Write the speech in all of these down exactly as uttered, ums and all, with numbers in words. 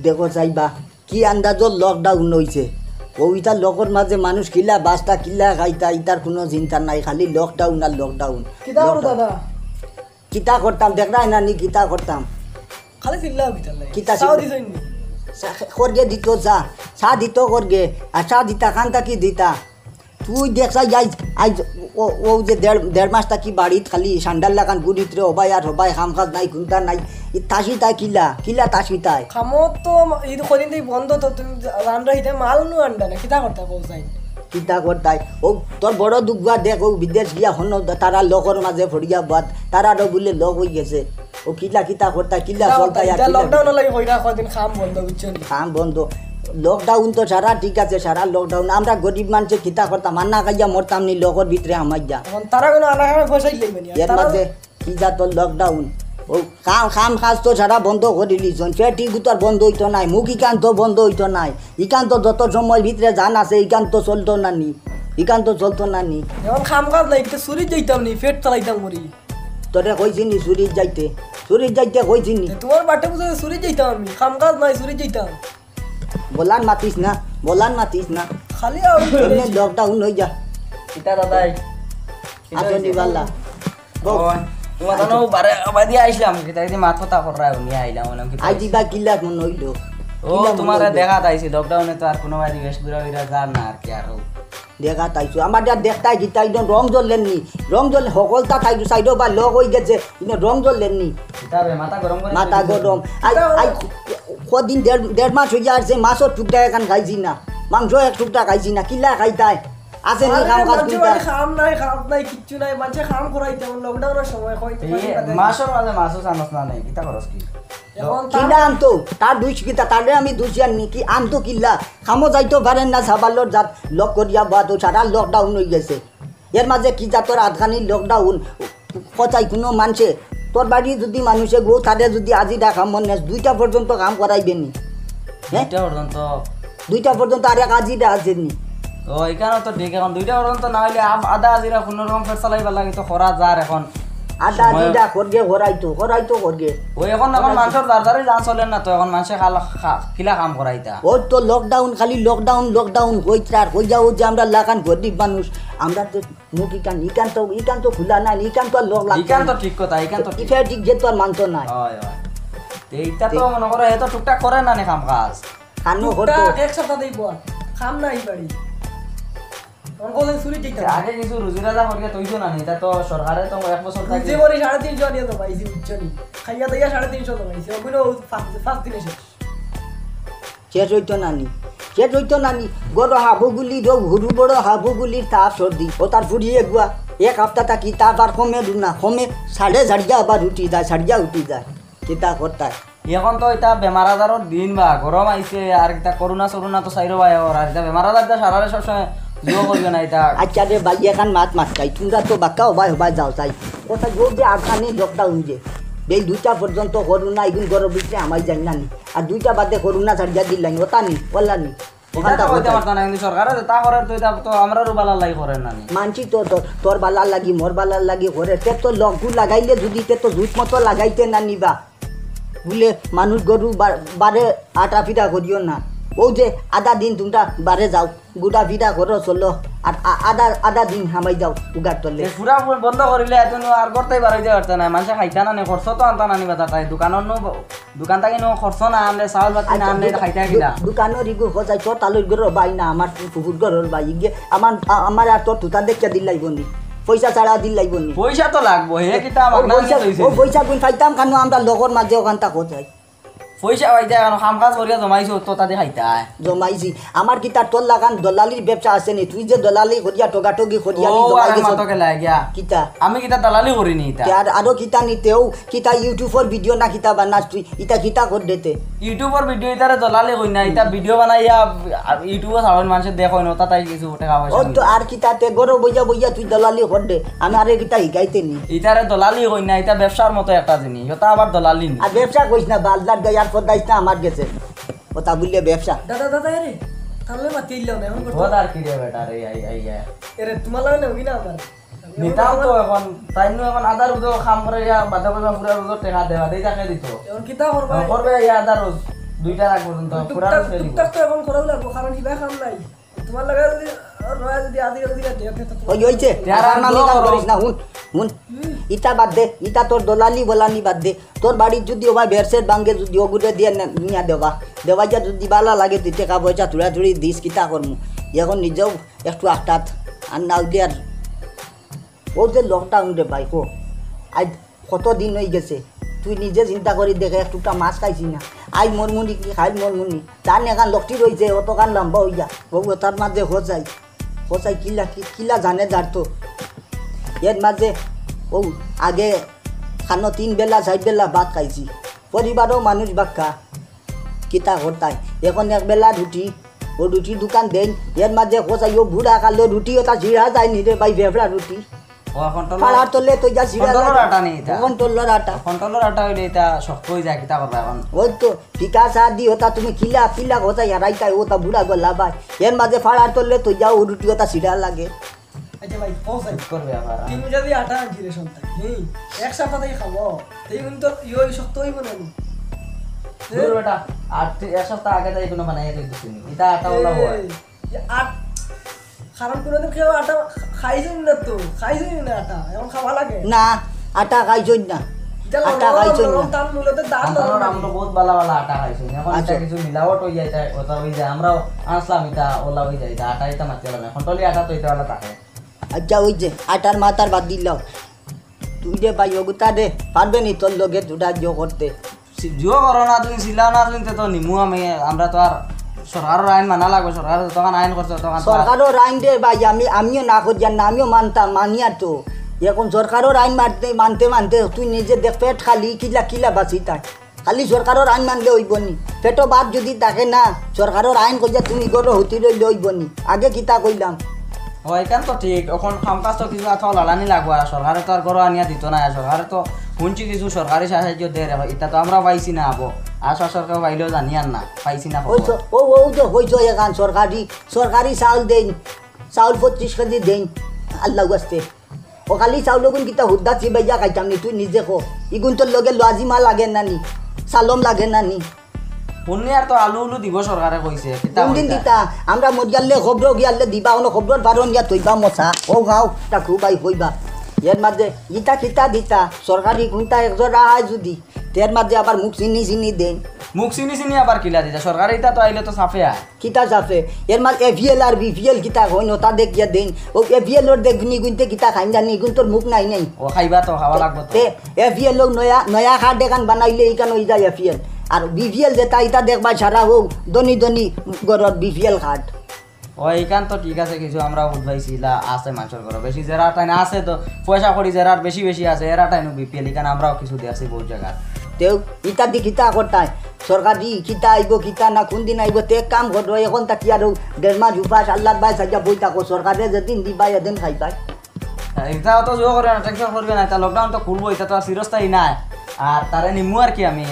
দেখো চাইবা, কি আন্দাজর লকডাউন অইছে। অউ ইতা লকর মাঝে মানুষ কিলা বাঁচতা, কিলা খাইতা, ইতার কুনু চিন্তা নাই, খালি লকডাউন আর লকডাউন। কিতা করো দাদা? কিতা করতাম, দেখরায় না নি কিতা করতাম? খালি চিল্লাও কিতা লাগে? কিতা চাও চিল্লা? দিছইন নি? চা খরগে দিত চা, চা দিত খরগে, আর চা দিতা কান থাকি দিতা। তুই দেখছাই আইজ, আইজ অউ যে দেড়, দেড় মাস থাকি বাড়িত খালি সান্ডার লাখান ঘুরিত রে, হবায় আর হবায়, কাম কাজ নাই, কুন্তা নাই। ই তাসি তাই কিলা, কিলা তাসি তাই? কামত তো ম-, ইদু কদিন থাকি বন্ধ তো, তুমি জানরা হিতে মাল নু আনরা না, কিতা করতা কও চাই? কিতা করতাই? অউ তোর বড় দুগুয়া দেখ, অউ বিদেশ গিয়া হনো তারা লকর মাঝে ফড়িয়া বাদ, তারারও বুলে লক অইগেছে। অউ কিলা কিতা করতা, কিলা কিতা চলতা করতা? ইয়া ইতা কিলা লকডাউন লাগি কইরা কদিন কাম বন্ধ, বুঝছো নি? কাম বন্ধ। লকডাউন তো সারা ঠিক আছে, সারা লকডাউন। আমরা গরিব মানষে কিতা করতাম, আন্না খাইয়া মরতাম নি লকর ভিতরে হামাইয়া। এখন তারা কুনু আনা খানা পয়সা দিলেই মানে, এর তারা মাঝে কি জাতর লকডাউন? অউ কাম, কাম কাজ তো সারা বন্ধ করিলিছইন। ফেটি গুতার বন্ধ অইতো নায়, মুখ ইকান তো বন্ধ অইতো নায়। ইকান তো যত সময় ভিতরে জান আছে, ইকান তো চলতো না নি, ইকান তো চলতো না নি। এখন কাম কাজ নাই, একটু চুরি যাইতাম নি, পেট চালাইতাম করি। তোরে কইছি নি চুরিত যাইতে? চুরিত যাইতে কইছি নি? তোমার বাটে বুঝে চুরিত যাইতাম আমি, কাম কাজ নাই, চুরিত যাইতাম। বলান মাতিস না, বলান মাতিস না। খালি আউরি এমনে লকডাউন অই যা। কিতা দাদাই? কিতা আছো নি হইছে? বালা? বউ। ওই, তোমার জানো বারে, বারে দিয়া আইছিলাম, কিতা কিতা মাত কথা কররা, উনি আইলাম, বললাম, কিতা আইজ হইছে? ইবা কিলা মন অইলো? ও, কিলা মন তোমারে অইলো? দেখাত আইছি, লকডাউনে তো আর কুনু বাড়ি বেশ ঘুরা ফিরা যার না আর কি আর। দেখাত আইছো। আমার যা দেখতায় কিতা, একদম রং জ্বললেন নি। রং জ্বললে হকলতা থাইতো, সাইডো বা লক অইগেছে, কিন্তু রং জ্বললেন নি। কিতা বে, মাথা গরম করে মাথা দিছো। গরম। আই, কিতা আই, কদিন দেড়, দেড় মাস অইয়া আর যে মাছর টুকরা এখান খাইছি না, মাংস এক টুকরা খাইছি না, কিলা খাইতায়? আছে নি আরে, কাম কাজ মানষে কুন্তা? বাড়ি কাম নাই, কাম নাই, কিচ্ছু নাই, মানষে কাম করাইতে, এখন লকডাউনের সময় কই তো এই পারি না। মাসর মাঝে মাছও চানস না নাই, কিতা করস কি? এখন তার কিলা আনতো? তার দুই শিক্ষিতা, তারে আমি দুষি আননি, কি আনতো কিলা? কামো যাইতো পারেন না, সাবাল্লর জাত লক করিয়া বাদ, ও সারা লকডাউন অইগেছে। এর মাঝে কি জাতর আধখানি লকডাউন, কথায় কুনু মানষে, তোর বাড়ি যুদি মানষে গো, তারে যুদি আজিরা কামো নেস, দুইটা পর্যন্ত কাম করাইবে নি। হ্যাঁ? দুইটা পর্যন্ত? দুইটা পর্যন্ত আর এক আজিরা আছে নি। ও, ইখানো তো ঠিক, এখন দুইটা পর্যন্ত না অইলে আম-, আধা আজিরা কুনু রকম পেট চালাইবার লাগি তো করা যার এখন। আধা সময় আজিরা করগে, করাইতো, করাইতো করগে। ওই এখন, এখন করাইতো। মানষর যার যারই জান চলের না তো, এখন মানষে খালা খা-, কিলা কাম করাইতা। ওই তো লকডাউন, খালি লকডাউন, লকডাউন, কইত্রা আর কইয়া ও যে আমরা লাখান গরিব মানুষ, আমরা তো মুখ ইকান, ইকান তো, ইকান তো খোলা নাই, ইকান তো আর লক লাগতো ইকান না। তো ঠিক কথা, ইকান তো ঠিক। ইফে ঠিক যে তো আর মানতো না। হয়, হয়। তে ইটা তো ঠিক। মনে করো, এ তো টুকটাক করে না নি কাম কাজ। কানো টুকটাক করতো। এক সপ্তাহ দেই বল, কাম নাই বাড়ি। তখন কোথায় চুরি ঠিক থাকে? আগে কিছু রুজি রাজা করিয়া তৈছো না নি, ইটা তো সরকারে তো এক বছর থাকি রুজি করি সাড়ে তিনশো আনিয়া জমাইছি, বুঝছো নি? খাইয়া দাইয়া সাড়ে তিনশো জমাইছি, ওগুলো পাঁচ, পাঁচ দিনে শেষ। শেষ অইতো না নি, শেষ অইতো না নি। গরো হাবুগুলি রোগ, হুরু বড় হাবুগুলির তাপ সর্দি। ও তার ফুড়ি এগুয়া, এক হাপ্তা থাকি তাপ আর কমে না, কমে সাড়ে সাড়িয়া আবার উঠি যায়, সাড়িয়া উঠি যায়। কিতা করতায়? এখন তো ইটা বেমার আজারর দিন বা, গরম আইছে, আর ইটা করোনা সরোনা তো চাইরো বায় অর, আর ইটা বেমার আজার ইটা সারারে সবসময় জুয়ো করিও না ইটা। আচ্ছা রে ভাই, এখান মাত মাত চাই, তোমরা তো বাক্কা হবাই হবাই যাও চাই। কথা যোগ যে আফগানি লকডাউন যে, এই দুইটা পর্যন্ত করোনা, এগুন গরম ভিতরে আমায় যায় না নি। আর দুইটা বাদে করোনা ছাড়িয়া দিলাইন, ওটা নি, ওলা নি। ইটা ওখানটা তো কইতে কোথায়? পারতা না, কিন্তু সরকারে যেটা করের তো ইটা তো আমরারও বালার লাগি করের না নি। মানছি তো, তো, তোর বালার লাগি, মোর বালার লাগি করের। তে তো লকডাউন লাগাইলে যদি তে তো জুত মতো লাগাইতে না নিবা। বুলে মানুষ গরু বা-, বারে আটা ফিরা করিও না। ও যে আধা দিন তোমরা বারে যাও, গুটা ফিরা করো চলো। আর আ-, আধা, আধা দিন হামাই যাও উগার তলে। এ পুরা পুরি বন্ধ করিলে এত নু আর করতেই বারইতে পারতা না। মানষে খাইতা না নি, খরচ তো আনতা না নি বাজার তাই। দোকানর নু ব-, দোকান থাকি নু খরচ না আনলে, চাউল পাতি না আনলে, আচ্ছা, খাইতা দো-, কিলা? দোকানর ইগু খোঁজাই তো তালুর ঘরর ভাই না, আমার ফুফুর ঘরর ভাই। ইগে আমার, আ-, আমার আর তোর তুতা দেখিয়া দিল লাগবো নি। পয়সা ছাড়া দিল লাগবো নি। পয়সা তো লাগবো, হে কিতা ও মাগনা পয়সা, আনতে হইছে? ও পয়সা গুন পাইতাম কানো আমরা লগর মাঝে ওখান তা খোঁজাই। পয়সা পাইতা এখন কাম কাজ করিয়া জমাইছো তো তাতে খাইতায়। জমাইছি। আমার কিতা তোর লাখান দলালির ব্যবসা আছে নি? তুই যে দলালি করিয়া টোগাটোগি করিয়া ও, নি জমাই আর গেছো। মাতো গেলা গিয়া। কিতা? আমি কিতা দালালি করি নি ইতা? তে আর আরো কিতা নিতেও কিতা YouTubeর ভিডিও না কিতা বানাস তুই? ইতা কিতা কর দেতে? YouTubeর ভিডিও ইতারে দলালি কই না, ইতা ভিডিও বানাইয়া আর YouTubeও ছাড়ইন, মানষে দেখইন, ওটা তাই কিছু টেকা পয়সা ও তো নিতে। আর কিতা তে ঘরো বইয়া বইয়া তুই দলালি কর দে, আমি আরে কিতা হিকাইতে নি? ইতারে দলালি কই না, ইতা ব্যবসার মতো একটা জিনিস, ওটা আবার দলালি নি। আর ব্যবসা কইস না, বালদার গায়ার পদাইস না আমার গেছে। ওটা বুললে ব্যবসা। দাদা, দাদা, এরে, তাহলে মাতি ইল্লাও না, এখন করতে ও তার কি রে বেটা রে, আই, আই, আই। এরে, তোমার লাগে না, ওই না আমার। নিতাম তো এখন, তাই নু এখন আদার উদো কাম করে ইয়া, বাদে কইবা পুরা উদো টেকা দেবা, দেই তাকে দিত। এখন কিতা করবা? এখন করবে ইয়া আদার উদ। দুইটার আগ পর্যন্ত পুরা টুকটাক, টুকটাক তো এখন করাও লাগবো, কারণ হিবা কাম নাই। তোমার লাগা যদি রয়া যদি আদি যদি দেয়, তো ওই, ওইছে। তে আর আমার মামি কাম করিস না, হুন, হুন। ইতা বাদ দে, ইতা তোর দলালি বলানি বাদ দে। তোর বাড়িত যদি ওবা বেরসের বাঙ্গে যদি ওগুরে দিয়া নে-, নিয়া দেবা, দেবা যা যদি বালা লাগে, তুই টেকা পয়সা থুড়া থুড়ি দিস, কিতা করমু? এখন নিজেও একটু আটটাত, আর না উঠে আর ও যে lockdown রে ভাই, কো, আজ কত দিন হয়ে গেছে, তুই নিজে চিন্তা করি দেখে, এক টুকটা মাছ খাইছি না। আজ মরমুনি কি খাইল মরমুনি, তার নেখান লকটি রইছে, অতখান লম্বা হইয়া, ও তার মাঝে হোসাই, হোসাই কিলা, কি-, কিলা জানে যার তো। এর মাঝে ও আগে খানো তিন বেলা, চার বেলা ভাত খাইছি, পরিবারও মানুষ বাক্কা, কিতা করতাই। এখন এক বেলা রুটি, ও রুটির দোকান দেন, এর মাঝে হোসাই ও বুড়া কালো রুটি, ওটা জিরা যায়নি রে ভাই, বেবড়া রুটি। ও, এখন তো ফাড়ার তলে তো যা সিরা কন্ট্রোলর লাগে। আটা নেই এটা। কন্ট্রোলর আটা। কন্ট্রোলর আটা হইলে এটা শক্ত হয়ে যায়, কিতা করবা এখন? ওই তো, ফিকা চা দি ওটা তুমি কিলা, কিলা কথা ইয়ারাইতাই, ওটা বুড়া গলা ভাই। এর মাঝে ফাড়ার তলে তো যাও, রুটি ওটা সিরা লাগে। আচ্ছা ভাই, ও ভাই। ঠিক করবে আবার, হ্যাঁ। তুমি যদি আটা আনছিলে সন্তান, হুম, এক সপ্তাহ থেকে খাবো, এই কিন্তু ইয়ে শক্ত হইব না নি? দূর বেটা, আর তুই এক সপ্তাহ আগে তাই কোনো বানাইয়া তুই দিছিস নি। এটা আটা ওলা হয়। এই, এই আট, কারণ কোনোদিন কেউ আটা খাইছইন না তো, খাইছইন না আটা, এখন খাওয়া লাগে। না, আটা খাইছইন না। এটা আটা লরম, খাইছইন লরম না। তার মূলতে দাঁত আন্তানোর লরম আমলো লাগে। বহুত বালা বালা আটা খাইছইন। এখন আচ্ছা। এটা কিছু মিলাওয়াট হয়ে যায়, এটা ওটা হয়ে যায়। আমরাও আনছিলাম এটা, ওলা হয়ে যায়, এটা আটা এটা মারতে পারে না। এখন টলি আটা তো এটা ওলা থাকে। আচ্ছা, ওই যে আটার মাথার বাদ দিলাও। তুই রে ভাই, ওগুতা রে, পারবে নি তোর লগে দুটা জো করতে? সি-, জো করো না তুমি, চিল্লাও না তুমি, তে তো নিমু আমি, আমরা তো আর সরকারর আইন মানা লাগবো, সরকারে যতখান আইন করছে, ততখান তো আর সরকারর আইন রে ভাই, আমি, আমিও না করিয়ার না, আমিও মানতাম, মানিয়ার তো। এখন সরকারর আইন মানতে, মানতে, মানতে তুই নিজে দেখ, পেট খালি, কিলা, কিলা বাঁচি তাই। খালি সরকারর আইন মানলে অইবো নি? পেটো ভাত যদি থাকে না, সরকারর আইন কইয়া তুমি ঘরো হুতি রইলে অইবো নি? আগে কিতা কইলাম? ও, এখান তো ঠিক। এখন কাম কাজ তো কিছু আতো লালানি লাগবো, আর সরকারে তো আর ঘরো আনিয়া দিত না। আর সরকারে তো শুনছি কিছু সরকারি সাহায্য দের, এটা তো আমরা পাইছি না আবো। আর সরকার পাইলেও জানি আর না, পাইছি না ওই খবর। স-, ও, ও যে হইছ এখান সরকারি, সরকারি চাউল দেইন, চাউল পঁচিশ কেজি দেইন, আল্লাহ আস্তে। ও খালি চাউল গুণ কিতা হুদ্দা চিবাইয়া খাইতাম নি, তুই নিজে কো। ইগুন তোর লগে লজিমা লাগে না নি, সালম লাগে না নি। উনি আর তো আলু উলু দিব সরকারে কইছে, কিতা কোন দিন কইতা? দিতা? আমরা মরিয়ালে খবর গিয়ালে দিবা, কোনো খবর বারো নিয়া থইবা মশা। ও খাও, তা খুব ভাই কইবা। এর মাঝে ইতা কিতা দিতা? সরকারি কোনটা এক জোড়া আয় যদি, তের মাঝে আবার মুখ চিনি চিনি দেন। মুখ চিনি চিনি আবার কিলা দিতা? সরকারে ইতা তো আইলে তো সাফে আয়। কিতা সাফে? এর মাঝে এ পি এল আর বি পি এল কিতা কইন, ওটা দেখিয়া দেন। ও এ পি এল ওর দেখ নি গুনতে কিতা খাইন জানি, গুন তোর মুখ নাই নাই। ও খাইবা তো, খাওয়া লাগবো তো। তে এ পি এল লোক নয়া, নয়া কার্ড এখান বানাইলে এখান হয়ে যায় এ পি এল। আর বি পি এল যেটা, এটা দেখবা সারা হোক, ধনী ধনী গরর বি পি এল কার্ড। ও, এইখান তো ঠিক আছে, কিছু আমরা বুঝবাইছি, ইলা আছে মানুষের ঘরে। বেশি যেরা টাইন আছে তো, পয়সা করি যেরার বেশি বেশি আছে, এরা টাইনও বি পি এল, এখান আমরাও কিছু দেখছি বহুত জায়গা। তেও ইতা দি কিতা করতাই? সরকার দি কিতা আইবো, কিতা না, কোন দিন আইবো? তে এক কাম করো, এখন তা কি আরো দেড় মাস উপাস আল্লাহর বাই সাজা বই থাকো, সরকারে যেদিন দিবা, এদিন খাইবাই। এটা তো জো করে না, টেনশন করবে না, এটা লকডাউন তো খুলবো, এটা তো আর চিরস্থায়ী নাই। আর তারে নিমু আর কি আমি,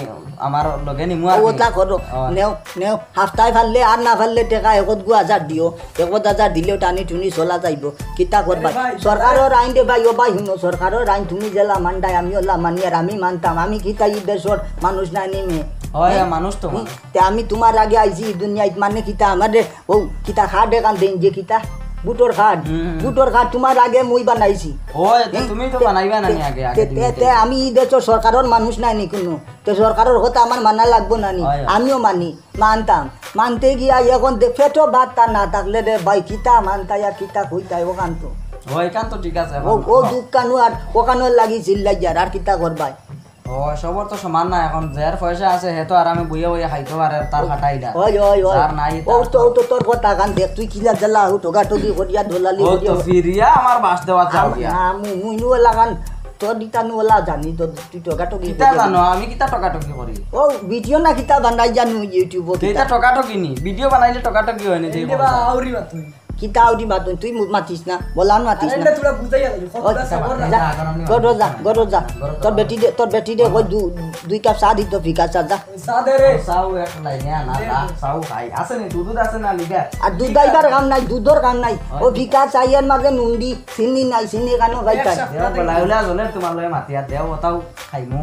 আমার লগে নিমু আর ও, কি। ওটা করো। ও। নেও, নেও, হাফতায় পারলে আর না পারলে টেকা একত গু হাজার দিও, একত হাজার দিলেও টানি টুনি চলা যাইবো। কিতা করবা? আরে ভাই, সরকারর আইন রে ভাই, ও ভাই হুনো, সরকারর আইন তুমি যেলা মানডাই, আমি ওলা মানি, আর আমি মানতাম, আমি কিতা ই দেশর মানুষ না নিমে। হয়, হ্যাঁ? মানুষ তো হুম, মানুষ। তে আমি তোমার আগে আইছি ই দুনিয়াত, মানে কিতা আমারে ও কিতা কার্ড এখান দেইন যে কিতা? Voter card. হুম, হুম। ভোটর কার্ড তোমার আগে মুই বানাইছি। ও, এ তো হুম? তুমি তো তে, বানাইবা না তে, নি আগে, আগে তে, তুমি তে, তো তে আমি ই দেশর সরকারর মানুষ নাই নি কোনো। তে সরকারর কথা আমার মানা লাগবো না নি? হয়, হয়। আমিও মানি, মানতাম। মানতে গিয়া এখন দে-, পেটো ভাত তা না থাকলে রে ভাই, কিতা মানতাই আর কিতা কইতাই ওখান তো। ও, এখান তো ঠিক আছে, ও, এখন ও হ। দুঃখ কানো আর ওখানো লাগি চিল্লাই যার, আর কিতা করবাই? ও, সবর তো সমান না, এখন যার পয়সা আছে, হে তো আরামে বইয়া বইয়া খাইতে পারে, তার ও, খাটাইলা। ওই, ওই, ওই। যার নাই, ও তার তো, তো ও তো তোর কথা কান দেখ, তুই কিলা জ্বালা, ও টোকাটুকি করিয়া, দলালি ও করিয়া। তো ফিরিয়া আমার বাস দেওয়া যাও আম-, গিয়া। আম-, মুই নু ওলা কান, তোর দিতা নু ওলা জানি, তো তুই টোকাটুকি কিতা করিয়া জানো, দিবি। আমি কিতা টোকাটুকি করি? ও, ভিডিও না কিতা বানাই জানো YouTube-ও তে এটা কিতা? টোকাটুকি নি, ভিডিও বানাইলে টোকাটুকি হয় না, যে এমনি বা কথা। আউরি মাত হই। কিতা আউরি মাতইন? তুই মু-, মাতিস না, বলান মাতিস আরে না। এটা তোরা বুঝাইয়া লাগে, ও, কতটা যা, সবর যা, লাগে। যা, ঘরো যা, ঘরো যা। ঘরো যা। তোর বেটি দে, তোর বেটি দে, ওই দু-, দুই কাপ চা দিত, ফিকা চা, যা। চা দে রে। চাও এক লাইনে আনা, দে, দা, দে। চাও খাই। আছে নি, দুধ আছে না, লিগা? আর দুধ ঠিক আছে। দাইবার কাম নাই, দুধর কাম নাই। হয়। ও ফিকা চা ইয়ার মাঝে নুন দি, চিনি নাই, চিনি কানো ভাই এক তাই। সাপ্তাহ দেও, থাকি। বলাই উলা জ্বলে তোমার লগে মাতি আর দেও, ওটাও খাইমু।